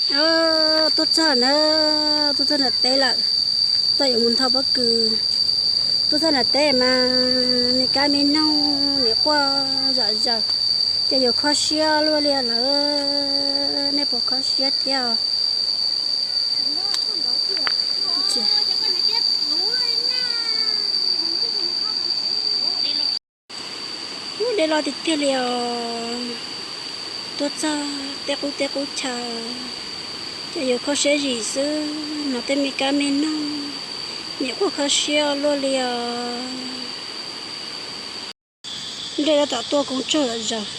Tuaj txog na, tuaj txog nram teb lawm, tuaj yuav mus nthos pob kws. Tuaj txog nram teb mas me kab me noog nim quaj zom zaws, ces yuav kho siab luaj li lawm. Nej puas kho siab thiab? Ub, dej loj tiag tiag li os. Tuaj txog tej qub teb qub chaw, ces yuav kho siab zim xwb. No tej me kab me noog nim quaj kho siab luaj li os. Nroj tab tom tuaj koob tsawg zom zaws.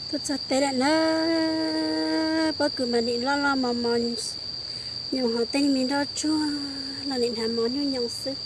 Tuaj txog teb lawm na, pob kws mas nim loj loj mos mos nyoos, hos tej me nroj tsuag los nim hnav mos nyuj nyoos xwb.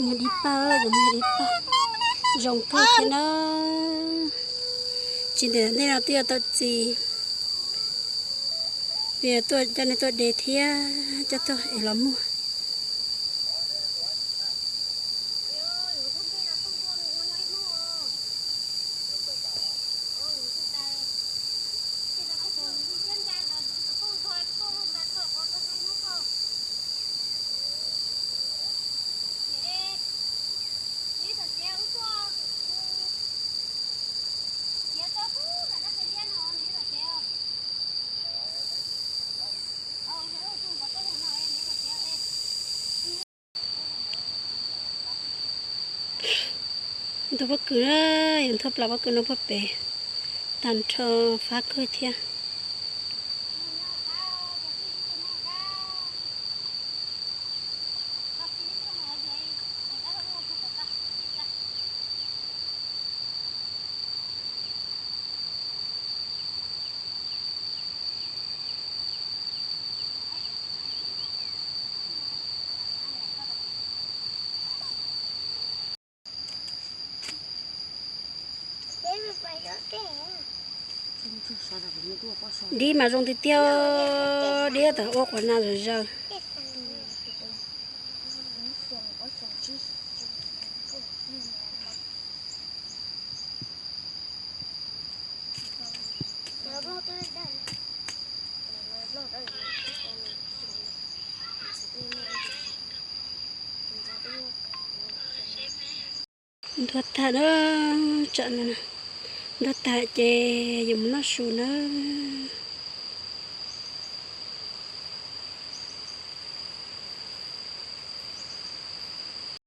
Niag dib pawg, niag dib pawg zoo kawg thiab na. Tsis ntev ntej no twb yuav tau txiv, vim tuaj coj nej tuaj de thiab coj tuaj es los muag. Nthua pob kws na, yog nthua plas pob kws no puag pem, tag nrho fab kawg thiab. Dib mas zoo tiag tiag, dib tawm ua quav na zom zaws. Ntuag tag na, tsam no ntuag tag ces yuav mus noj su nawb.